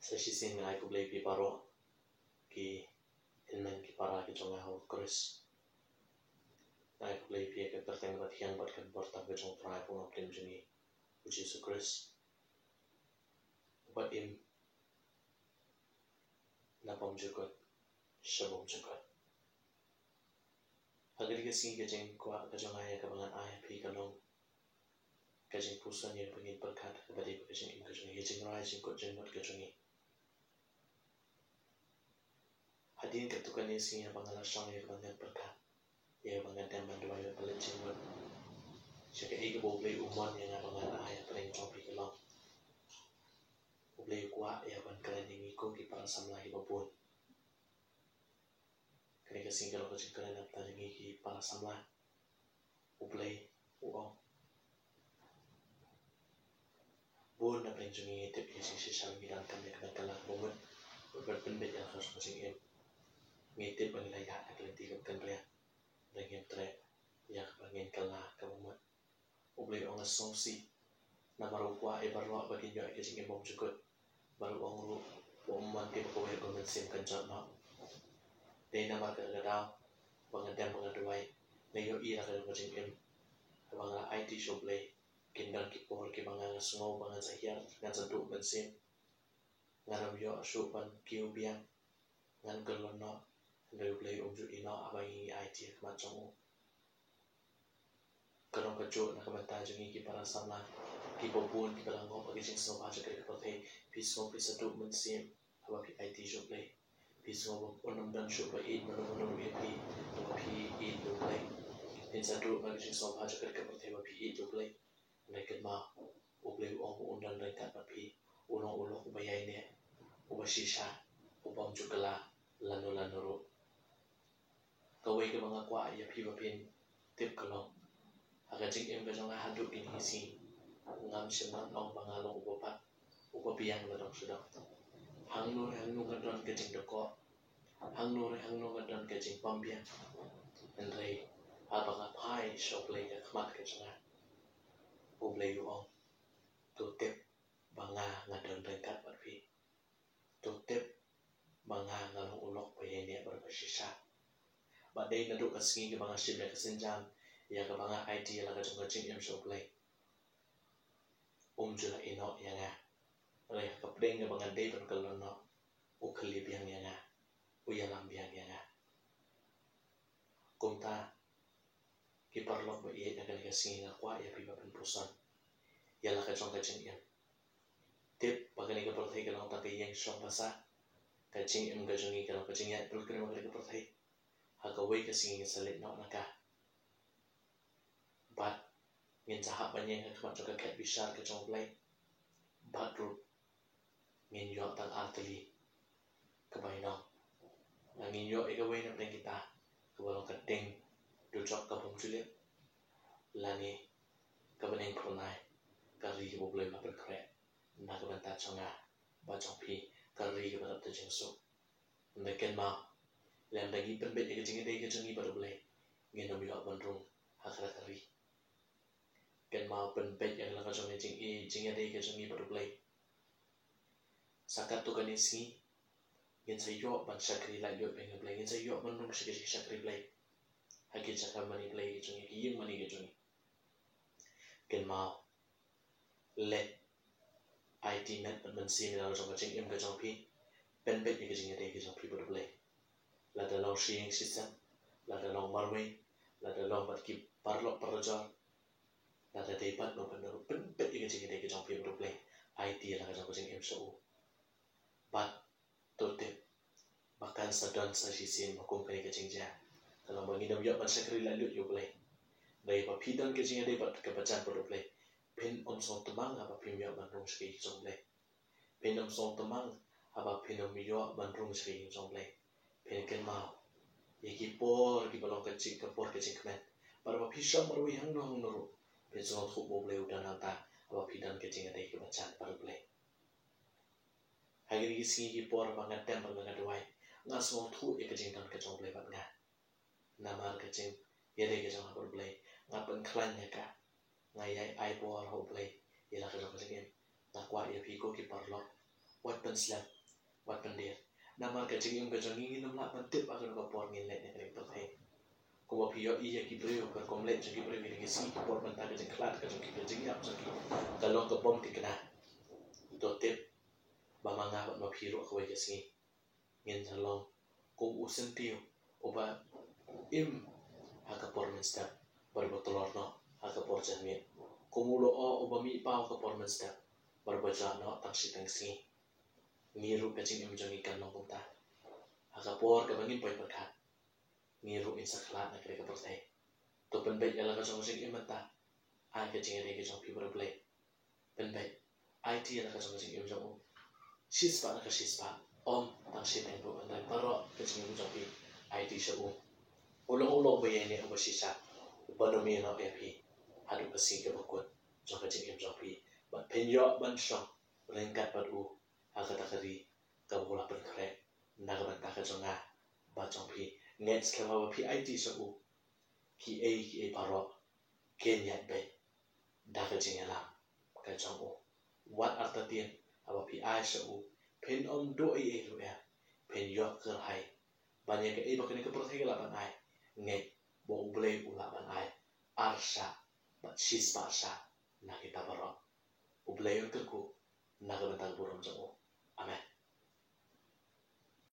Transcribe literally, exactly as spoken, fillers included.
Sa shisien nga ai khublei ïa phi baroh ki hynmen ki para ki jong nga ha u Khrist. Nga ai khublei ïa phi ha ka kyrteng kaba thiang bad kaba kyrpang ka jong u Trai bad u Nongpynim jong ngi, u Jisu Khrist, uba im na bymjukut sha bymjukut. Ha kane ka sngi ka jingkwah ka jong nga ïa kaba ngan ai ha phi ka long ka jingpuson ïa kaba ngin pyrkhat kaba dei ka jingim ka jong ngi, ka jingrai jingkut jingmut ka jong ngi. Hadien katto katne sngi haba nga la shong ïa kaba ngan pyrkhat, ïa kaba ngan dem ban duwai bad pynleit jingmut sha kaei kaba U Blei u mon ïa nga ba ngan ai hapdeng jong phi ka long, U Blei u kwah ïa ban kren ïa ngi ko ki para samla kiba bun. Kane ka sngi ka long ka jingkren na ka bynta jong ngi ki para samla. U Blei u ong, bun na pdeng jong ngi ngi tip ïa ka jingshisha, ngi donkam ïa ka ban kylla kaba mut bad ban pynbeit ïa ka jong ka jingim. Ngi tip ba ngi la ïaid ha ka lynti kaba kynriang, hynrei ngim treh ïa kaba ngin kylla kaba mut. U Blei u ong, nga sngewsih namar u kwah ïa baroh ba kin ïoh ïa ka jingim bymjukut. Bad u ong ruh ba um mon ïa kaba kawei ruh ka mynsiem kan jot noh. Dei namar kata ka daw ba nga dem ba nga duwai, nga ïohi la ka jong ka jingim, haba nga la aiti sha U Blei, kin don ki por kiba nga, nga sngew ba ngan sa hiar, ngan sa duh mynsiem, ngan ym ïoh shuh ban kiew biang, ngan kyllon noh. Hynrei U Blei um ju ïehnoh haba ngi aiti ha khmat jong u. Ka long kajuh na ka bynta jong ngi ki para samla kiba bun kiba la ngop ha ka jingsngewbha jong kane ka pyrthei. Phi sngew phi sa duh mynsiem haba phi aiti sha U Blei. Phi sngew ba un ym don shuh ba ïeit mano mano ruh ïa phi haba phi ïeit ïa U Blei. Phin sa duh na ka jingsngewbha jong kane ka pyrthei ba phi ïeit ïa U Blei. Hynrei kynmaw, U Blei u ong ba un don ryngkat bad phi. U long u lok uba ïaineh, uba shisha, u bym ju kylla lano lano ruh. Kawei kaba nga kwah ïa phi ba phin tip ka long, ha ka jingim ka jong nga haduh kine ki sngi, ngam shym nang ong ba nga long uba pat, uba biang la dong sha dong. Hangno re hangno nga don ka jingdakot, hangno re hangno nga don ka jingbymbiang, hynrei haba nga phai sha U Blei ha khmat ka jong nga, U Blei u ong, to tip ba nga nga don ryngkat bad phi. To tip ba nga nga long u lok ba ïaineh bad ba shisha. Ba dei naduh ka sngi kaba nga shim ïa ka sienjam ïa kaba nga aiti ïa la ka jong ka jingim sha U Blei, um ju la ïehnoh ïa nga. Hynrei ha ka pdeng kaba nga dei ban kyllon noh, u khyllie biang ïa nga, u ïalam biang ïa nga. Kumta, ki paralok ba ïeit, ha kane ka sngi nga kwah ïa phi ba phin puson ïa la ka jong ka jingim. Tip ba kane ka pyrthei ka long tang ka ïing shong basa. Ka jingim ka jong ngi ka long ka jingïaid pyrkhat ha kane ka pyrthei. Ha kawei ka sngi ngin sa leit noh na ka. Bad ngin sa hap ban ïeng ha khmat jong ka khet bishar ka jong U Blei. Bad ruh ngin ïoh tang artylli ka bainong. Lane ngin ïoh ïa kawei na pdeng kita kaba long ka ding dujok ka bym ju lip, lane ka bneng phyrnai, ka ri kaba U Blei u la pynkhreh na ka bynta jong nga bad jong phi, ka ri kaba dap da jingsuk. Hynrei kynmaw, lada ngi pynbeit ïa ka jingïadei ka jong ngi bad U Blei, ngin ym ïoh ban rung ha kata ka ri. Kynmaw, pynbeit ïa la ka jong ka jingïadei ka jong ngi bad U Blei. Sa katto katne sngi ngin sa ïoh ban shakri laitluid bad U Blei, ngin sa ïoh ban rung sha ka jingshakri Blei ha ki jaka mane Blei ka jong ngi, ki ïing mane ka jong ngi. Kynmaw, leit aiti met bad mynsiem ïa la ka jong ka jingim ka jong phi. Pynbeit ïa ka jingïadei ka jong phi bad U Blei. Lada long sha ïing sha sem, lada long marwei, lada long bad ki paralok parajor, lada dei bad no bad no ruh, pynbeit ïa ka jingïadei ka jong phi bad U Blei. Aiti ïa la ka jong ka jingim sha u. Bad to tip ba kan sa don sa shisien ba kum kane ka jingjia, ka long ba ngin ym ïoh ban shakri laitluid ïa U Blei. Hynrei ba phi don ka jingïadei bad kaba jan bad U Blei, phin ym sngewtymmen haba phim ïoh ban rung sha ka ïing jong U Blei. Phin ym sngewtymmen haba phin ym ïoh ban rung sha ka ïing jong U Blei. Phin kynmaw ïa ki por kiba long ka jing, ka por ka jingkmen. Bad haba phi shong marwei hangno hangno ruh, phin sngewthuh ba U Blei u don hangta, haba phi don ka jingïadei kaba jan bad U Blei. Ha kine ki sngi ki por ba nga dem bad nga duwai, nga sngewthuh ïa ka jingdon ka jong U Blei bad nga. Namar ka jingïadei ka jong nga bad U Blei, nga pynkhlaiñ ïa ka. Nga ïai ai bor ha U Blei ïa la ka jong ka jingim. Nga kwah ïa phi ko ki paralok, wat pyn slem, wat pyndir. Namar ka jingim ka jong ngi ngin ym lah ban tip ha kano ka por ngin leit na kane ka pyrthei. Kumba phi ïohi ïa ki briew, ka rukom leit jong ki briew, kine ki sngi ki por mynta, ka jingkhlad ka jong ki, ka jingïap jong ki, ka long ka bym thikna. To tip ba ma nga bad ma phi ruh kawei ka sngi ngin sa long kum u syntiew uba im ha ka por mynstep bad uba tlot noh ha ka por janmiet, kum u lyoh uba mih paw ha ka por mynstep bad uba jah noh tang shiteng sngi. Ngi ruh ka jingim jong ngi kan long kumta. Ha ka por kaba ngin poi pyrkhat, ngi ruh ngin sa khlad na kane ka pyrthei. To pynbeit ïa la ka jong ka jingim mynta. Ai ka jingïadei ka jong phi bad U Blei. Pynbeit, aiti ïa la ka jong ka jingim jong u shispah na ka shispah. Ym tang shiteng ruh, hynrei baroh ka jingim jong phi aiti sha u. U long u lok ba ïaineh, uba shisha, uban ym ïehnoh ïa phi haduh ka sngi kaba kut jong ka jingim jong phi. Bad phin ïoh ban shong ryngkat bad u ha kata ka ri kaba u la pynkhreh na ka bynta ka jong nga bad jong phi. Ngeit skhem, haba phi aiti sha u, kiei kiei baroh kin ïaid beit da ka jingïalam ka jong u. Wat artatien, haba phi ai sha u, phin ym duh ei ei ruh em, phin ïoh kyrhai ban ïa kaei ba kane ka pyrthei ka lah ban ai. Ngeit ba U Blei u lah ban ai ar shah bad shispah shah na kita baroh. U Blei un kyrkhu na ka bynta ka burom jong u. Amen.